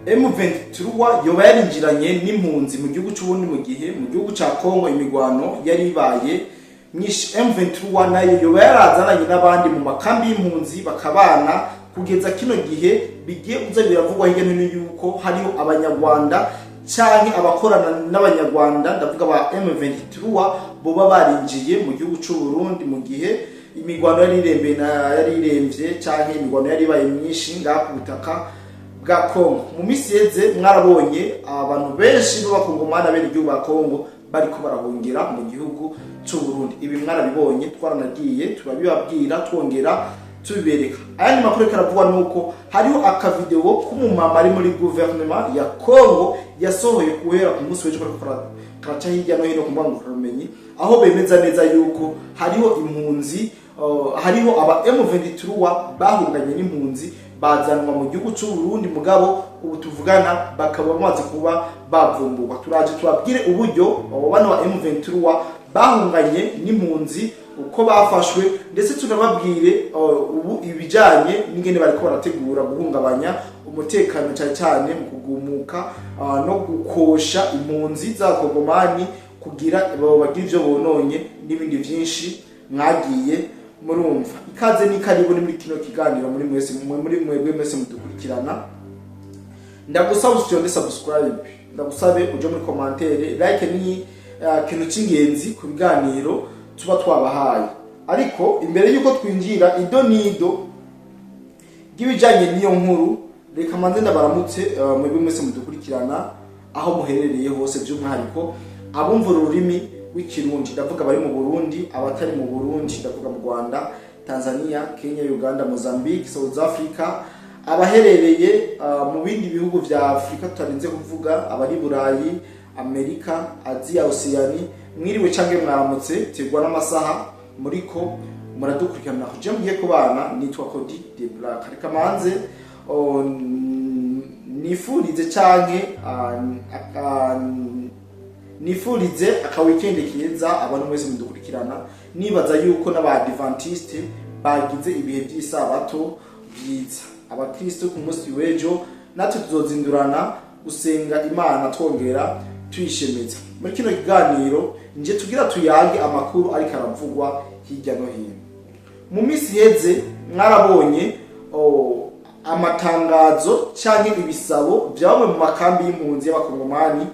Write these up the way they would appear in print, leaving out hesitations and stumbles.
M23 yoba yarinjiranye n'impunzi mu gihugu c'Uburundi, mu gihe mu gihugu ca Kongo imigwano yari ibaye myinshi. M23 nayo yoba yarazananye n'abandi mu makambi y'impunzi bakabana kugeza kino gihe. Bigiye kuza biravugwa hirya no hino yuko hariho Abanyarwanda canke abakorana n'Abanyarwanda, ndavuga ba M23, boba barinjiye mu gihugu c'u Burundi mu gihe imigwano yari irembye na yari iremvye, canke imigwano yari ibaye myinshi ngaha ku butaka bwa Kongo. Mu minsi yeze mwarabonye abantu benshi b'Abakongomani, bene igihugu ba Kongo, bariko barahungira mu gihugu c'u Burundi. Ibi mwarabibonye, twaranagiye turabibabwira, twongera tubibereka. Ayandi makuru ariko aravugwa nuko hariho akavideo k'umumama ari muri guverinoma ya Kongo yasohoye guhera ku munsi w'ejo, kariko karaca hirya no hino ku mbuga ngurukanabumenyi, aho bemeza neza yuko hariho impunzi, hariho aba M23 bahunganye n'impunzi bazanwa mu gihugu c'u Burundi, mugabo ubu tuvugana bakaba bamaze kuba bavumburwa. Turaje tubabwire uburyo abo bano ba M23 bahunganye n'impunzi, uko bafashwe, ndetse tunababwire ubu ibijanye n'ingene bariko barategura guhungabanya umutekano, cyane cyane mu kugumuka no gukosha impunzi z'Abakongomani kugira bagire ivyo bononye n'ibindi vyinshi mwagiye murumva. Ikaze n'ikaribu ni muri kino kiganiro muri mwese, muri mwebwe mwese mudukurikirana. Ndagusaba ufyonde subscribe, ndagusabe uje muri commentaire, like ni kintu cy'ingenzi ku biganiro tuba twabahaye. Ariko imbere y'uko twinjira ido nido ry'ibijanye n'iyo nkuru, reka manze ndabaramutse, mwebwe mwese mudukurikirana aho muherereye hose, by'umwihariko abumva ururimi rw'Ikirundi, ndavuga abari mu Burundi, abatari mu Burundi, ndavuga mu Rwanda, Tanzania, Kenya, Uganda, Mozambique, South Africa, abaherereye mu bindi bihugu vya Afurika tutarinze kuvuga, abari Burayi, Amerika, Aziya, Oceani, mwiriwe canke mwaramutse, terwa n'amasaha muriko muradukurikirana. Kuje mugiye kubana nitwa Cody de Black. Reka manze nifurize canke nifurize aka weekend keza abantu mwese mudukurikirana. Nibaza yuko n'Abadventiste bagize ibihe by'isabato byiza. Abakristo ku munsi w'ejo natwe tuzozindurana gusenga Imana, twongera tuyishemeza. Muri kino kiganiro nje tugira tuyage amakuru ariko aravugwa hirya no hino. Mu minsi iheze mwarabonye amatangazo canke ibisabo bya bamwe mu makambi y'impunzi y'Abakongomani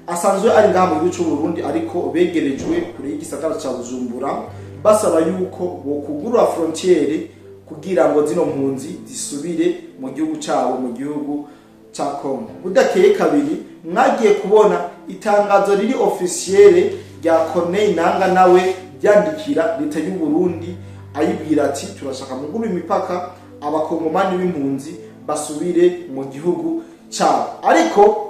asanzwe ari ngaha mu gihugu c'u Burundi, ariko begerejwe kure y'igisagara ca Bujumbura, basaba yuko bokugurura frontière kugira ngo zino mpunzi zisubire mu gihugu cabo, mu gihugu ca Congo. Budakeye kabiri mwagiye kubona itangazo riri officiel rya Corneille Nanga, nawe ryandikira leta y'u Burundi ayibwira ati: "Turashaka muguru imipaka, Abakongomani b'impunzi basubire mu gihugu cabo." Ariko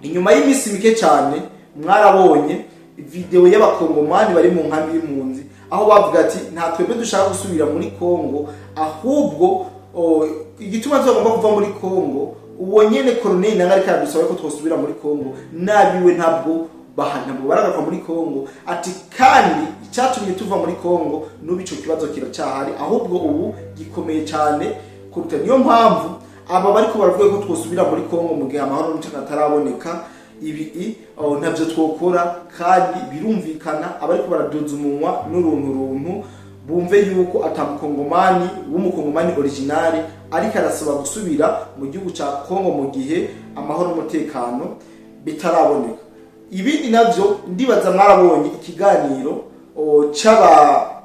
inyuma y'iminsi mike cyane mwarabonye video y'Abakongomani bari mu nkambi y'impunzi, aho bavuga ati: "Nta twebwe dushaka gusubira muri Kongo, ahubwo igituma tugomba kuva muri Kongo, uwo nyene Corneille Nanga ariko aradusaba ko twosubira muri Kongo, nabiwe ntabwo ntabwo baragaruka muri Kongo." Ati: "Kandi icyatumye tuva muri Kongo, n'ubu ico kibazo kiracyahari, ahubwo ubu gikomeye cyane kuruta. Niyo mpamvu aba bariko baravuga ko twosubira muri Kongo mu gihe amahoro n'umutekano ataraboneka, ibi ntavyo twokora." Kandi birumvikana, abariko baraduza umunwa n'uruntu runtu bumve yuko atamukongomani w'Umukongomani original ariko arasaba gusubira mu gihugu ca Kongo mu gihe amahoro n'umutekano bitaraboneka. Ibindi navyo ndibaza mwarabonye ikiganiro c'aba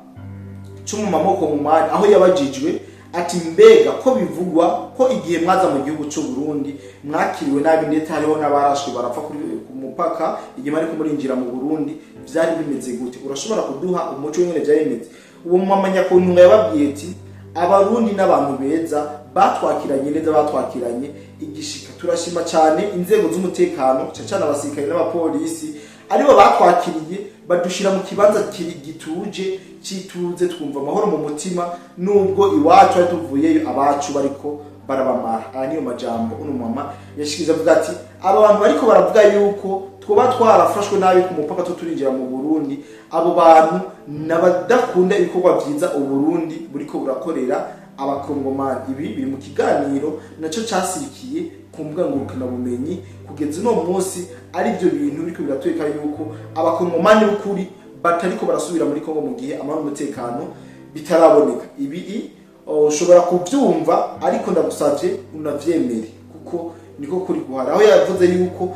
c'umumama w'Umukongomani, aho yabajijwe ati: "Mbega ko bivugwa ko igihe mwaza mu gihugu c'u Burundi mwakiriwe nabi, ndetse hariho n'abarashwe barapfa ku mupaka igihe mariko murinjira mu Burundi, vyari bimeze gute? Urashobora kuduha umuco w'ingene vyari bimeze?" Uwo mumama nyakuntunga yababwiye ati: "Abarundi n'abantu beza, batwakiranye neza, batwakiranye igishika. Turashima cyane inzego z'umutekano, cyane cyane abasirikare n'abapolisi, aribo batwakiriye, badushira mu kibanza kiri gituje cituze, twumva amahoro mu mutima, nubwo iwacu ari tuvuyeyo abacu bariko barabamara." Aya niyo majambo uno mama yashikije, avuga ati: "Aba bantu bariko baravuga yuko twoba twarafashwe nabi ku mupaka turinjira mu Burundi, abo bantu nabadakunda ibikorwa vyiza Uburundi buriko burakorera." Abakongomani. Ibi biri mu kiganiro nacyo casirikiye ku mbuga ngurukanabumenyi kugeza uno munsi, ari byo bintu biriko biratwereka yuko Abakongomani b'ukuri batariko barasubira muri Kongo mu gihe amahoro n'umutekano bitaraboneka. Ibi ushobora kubyumva, ariko ndagusavye unavyemere kuko niko kuri guhara, aho yavuze yuko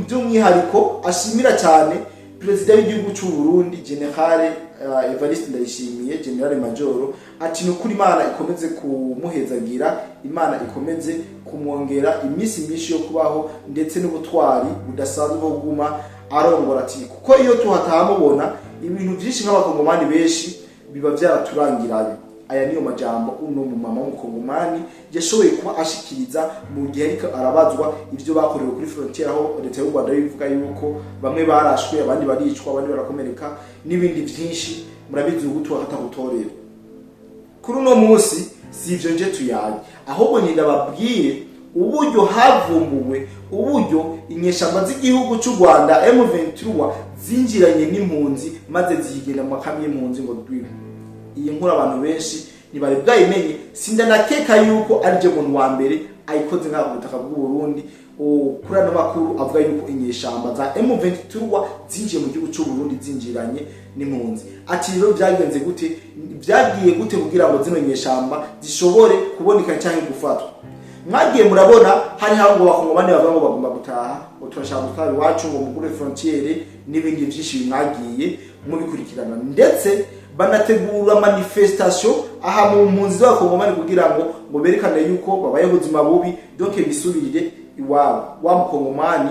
by'umwihariko ashimira cyane perezida w'igihugu cy'u Burundi, General Evariste Ndayishimiye, General Majoro, ati: "Nukuri Imana ikomeze kumuhezagira, Imana ikomeze kumwongera iminsi myinshi yo kubaho ndetse n'ubutwari budasanzwe bwo kuguma arongora", ati kuko iyo tuhatahamubona ibintu byinshi nk'Abakongomani benshi biba byaraturangiranye. Aya niyo majambo uno mumama w'Umukongomani yashoboye kuba ashikiriza mu gihe ariko arabazwa ivyo bakorewe kuri frontière, aho leta y'u Rwanda bivuga yuko bamwe barashwe, abandi baricwa, abandi barakomereka n'ibindi vyinshi. Murabizi, ugutu wakatagutorera. Kuri uno munsi si ivyo nje tuyaye, ahubwo ni ndababwire uburyo havumbuwe uburyo inyeshamba z'igihugu cy'u Rwanda M23 zinjiranye n'impunzi maze zigenda mu makambi y'impunzi ngo dwibe. Iyi nkuru abantu benshi ntibari bwayimenye, sindanakeka yuko ari je muntu wa mbere ayikoze ngaha ku butaka bw'u Burundi. Kuri ano makuru avuga yuko inyeshamba za M23 zinjiye mu gihugu cy'u Burundi zinjiranye n'impunzi. Ati rero byagenze gute, byagiye gute kugira ngo zino nyeshamba zishobore kuboneka cyangwa gufatwa? Mwagiye murabona hari aho ngo Bakongomani bavuga ngo bagomba gutaha, ngo turashaka gutaha iwacu, ngo mugure frontière n'ibindi byinshi mwagiye mubikurikirana, ndetse banategura manifestation aha mu mpunzi z'Abakongomani kugira ngo berekane yuko babaye ubuzima bubi, donc bisubirire iwabo. Wa Mukongomani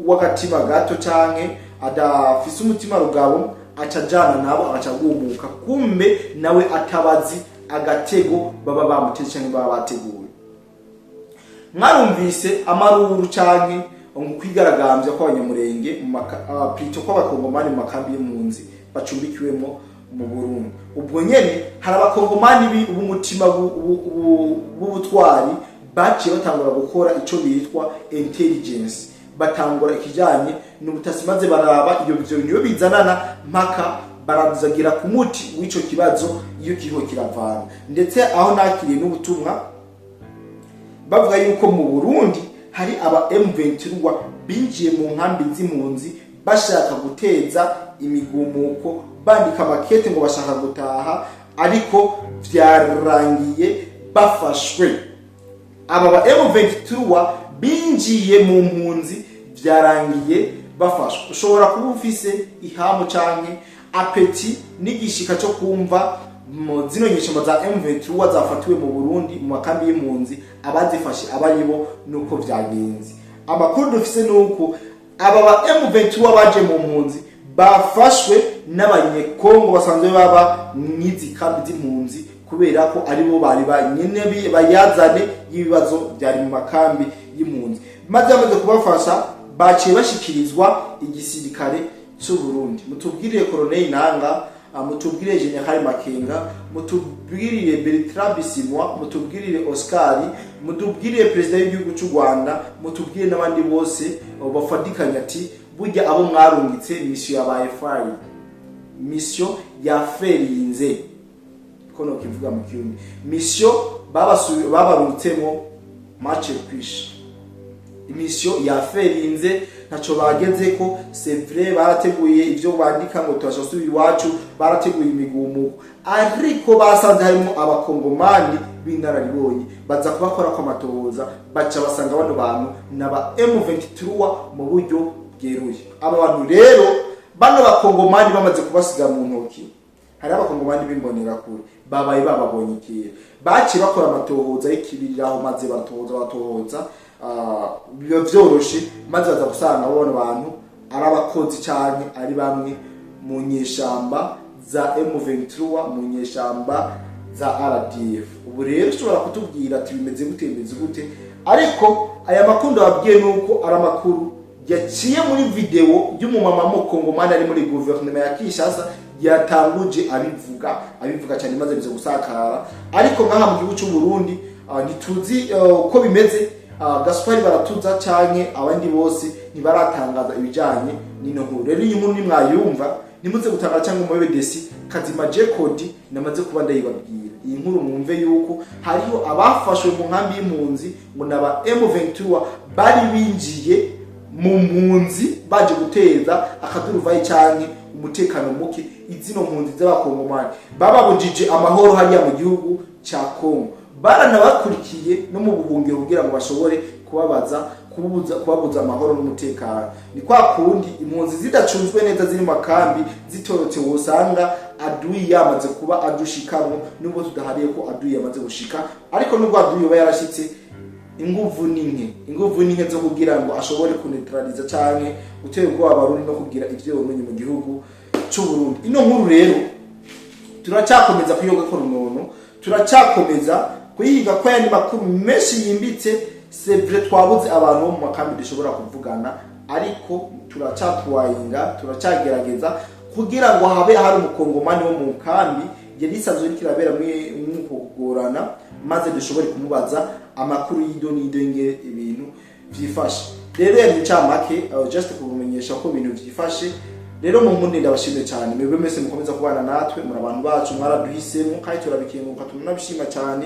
w'agatima gato canke adafise umutima rugabo aca ajana nabo, agaca agumuka, kumbe nawe atabazi agatego baba bamuteze canke baba bateguye. Mwarumvise amaruru canke ngo kwigaragambya kw'Abanyamurenge mu plutôt kw'Abakongomani mu makambi y'impunzi bacumbikiwemo mu Burundi. Ubwo nyene hari Abakongomani b'umutima b'ubutwari baciye batangura gukora ico bitwa intelligence, batangura ikijanye n'ubutasi, maze baraba iyo ivyo bintu iyo bizanana mpaka barazagira ku muti w'ico kibazo iyo kiriho kiravana. Ndetse aho nakiriye n'ubutumwa bavuga yuko mu Burundi hari aba M23 binjiye mu nkambi z'impunzi bashaka guteza imigumuko, bandika makete ngo bashaka gutaha, ariko vyarangiye bafashwe. Aba ba M23 binjiye mu mpunzi vyarangiye bafashwe. Ushobora kuba ufise ihamu canke appétit n'igishika cyo kumva mu zino nyeshamba za M23 zafatiwe mu Burundi mu makambi y'impunzi, abazifashe abaribo nuko vyagenze. Amakuru dufise nuko aba ba M23 baje mu mpunzi bafashwe n'Abanyekongo basanzwe baba mwizi kambi z'impunzi, kubera ko aribo bari ba nyene bayazane y'ibibazo byari mu makambi y'impunzi. Maze bamaze kubafasha, baciye bashikirizwa igisirikare cy'u Burundi. Mutubwirire Colonel Nanga, mutubwirire General Makenga, mutubwirire Bertrand Bisimwa, mutubwirire Oscar, mutubwirire perezida w'igihugu cy'u Rwanda, mutubwire n'abandi bose bafadikanya, ati burya abo mwarungitse mission yabaye failed, mission yaferinze, ko no kivuga mu Kirundi, mission babarungitsemo match kwisha, mission yaferinze, ntaco bageze ko. C'est vrai, barateguye ivyo bandika ngo turashaka gusubira iwacu, barateguye imigumuko, ariko basanze harimo Abakongomani b'inararibonye, baza kubakora ko amatohoza, baca basanga bano bantu n'aba M23 mu buryo bweruye. Aba bantu rero, bano Bakongomani bamaze kubasiga mu ntoki, hari Abakongomani b'imbonerakure babaye bababonye kera, baciye bakora amatohoza y'ikibiriraho, maze baratohoza batohoza, biba vyoroshe, maze baza gusanga bano bantu ari abakozi canke ari bamwe mu nyeshamba za M23, mu nyeshamba za RDF. Ubu rero ushobora kutubwira ati bimeze gute, bimeze gute? Ariko aya makuru ndababwiye nuko ari amakuru yaciye muri video y'umumama Mukongomani ari muri guverinoma ya Kinshasa, yatanguje abivuga cyane, maze biza gusakara. Ariko ngaha mu gihugu cy'u Burundi ntituzi uko bimeze. Gaspari Baratuza canke abandi bose ntibaratangaza ibijanye n'ino nkuru. Rero iyi nkuru nimwayumva ntimuze gutangara cyangwa mube déçus. Kazima Jekodi namaze kuba ndayibabwira. Iyi nkuru mwumve yuko hariho abafashwe mu nkambi y'impunzi ngo naba M23 bari binjiye mu mpunzi baje guteza akaduruvayi canke umutekano muke. Izino mpunzi z'Abakongomani bababujije amahoro hariya mu gihugu ca Kongo, baranabakurikiye no mu buhungiro kugira ngo bashobore kubabaza, kubabuza amahoro n'umutekano. Ni kwa kundi impunzi zidacunzwe neza, ziri mu makambi zitorotse, wosanga adui yamaze kuba adushikamwo, nubwo tudahariye ko adui yamaze gushika. Ariko nubwo adui yoba yarashitse, inguvu ni nke, inguvu ni nke zo kugira ngo ashobore kuneutraliza canke gutera ubwoba Abarundi no kugira ivyo yomenye mu gihugu c'u Burundi. Ino nkuru rero turacyakomeza kuyoga ko runono, turacyakomeza kuyiga ko yandi makuru menshi yimbitse. C'est vrai, twabuze abantu bo mu makambi dushobora kuvugana, ariko turacyatwayinga, turacyagerageza kugira ngo habe hari Umukongomani wo mu kambi yari isanzwe iriko irabera mw'uko kugorana, maze dushobore kumubaza amakuru y'ido n'ido ingene ibintu vyifashe. Rero yari incamake, just kubumenyesha ko ibintu vyifashe. Rero mu nkundi ndabashimiye cyane mwebwe mwese mukomeza kubana natwe. Muri abantu bacu, mwaraduhisemo kandi turabikenguruka, tunabishima cyane.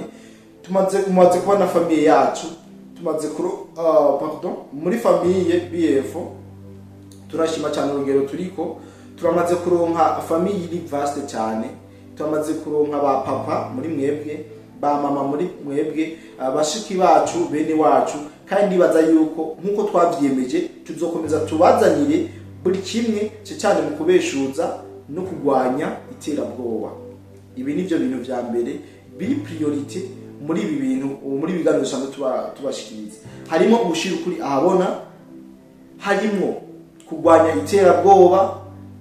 Tumaze mumaze kuba na famille yacu, tumaze kuro, pardon, muri famille BF. Turashima cyane urugero turiko, turamaze kuronka famille iri vaste cyane. Turamaze kuronka ba papa muri mwebwe, ba mama muri mwebwe, bashiki bacu, bene wacu. Kandi ndibaza yuko nk'uko twavyiyemeje tuzokomeza tubazanire buri kimwe, cyane mu kubeshuza no kurwanya iterabwoba. Ibi nivyo bintu vya mbere biri priorité muri ibi bintu, muri ibiganiro dusanzwe tubashikiriza. Harimo ugushira ukuri ahabona, harimo kurwanya iterabwoba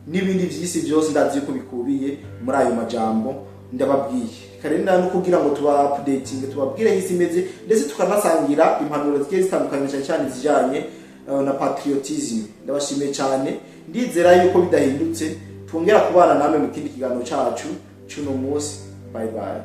n'ibindi vyisi vyose. Ndazi yuko bikubiye muri ayo majambo ndababwiye. Reka no kugira ngo tuba updating, tubabwire aho isi imeze, ndetse tukanasangira impanuro zigiye zitandukanye, cyane cyane zijanye na patriotism. Ndabashimiye cyane, ndizera yuko bidahindutse twongera kubana namwe mu kindi kiganiro cacu c'uno munsi. Bye bye.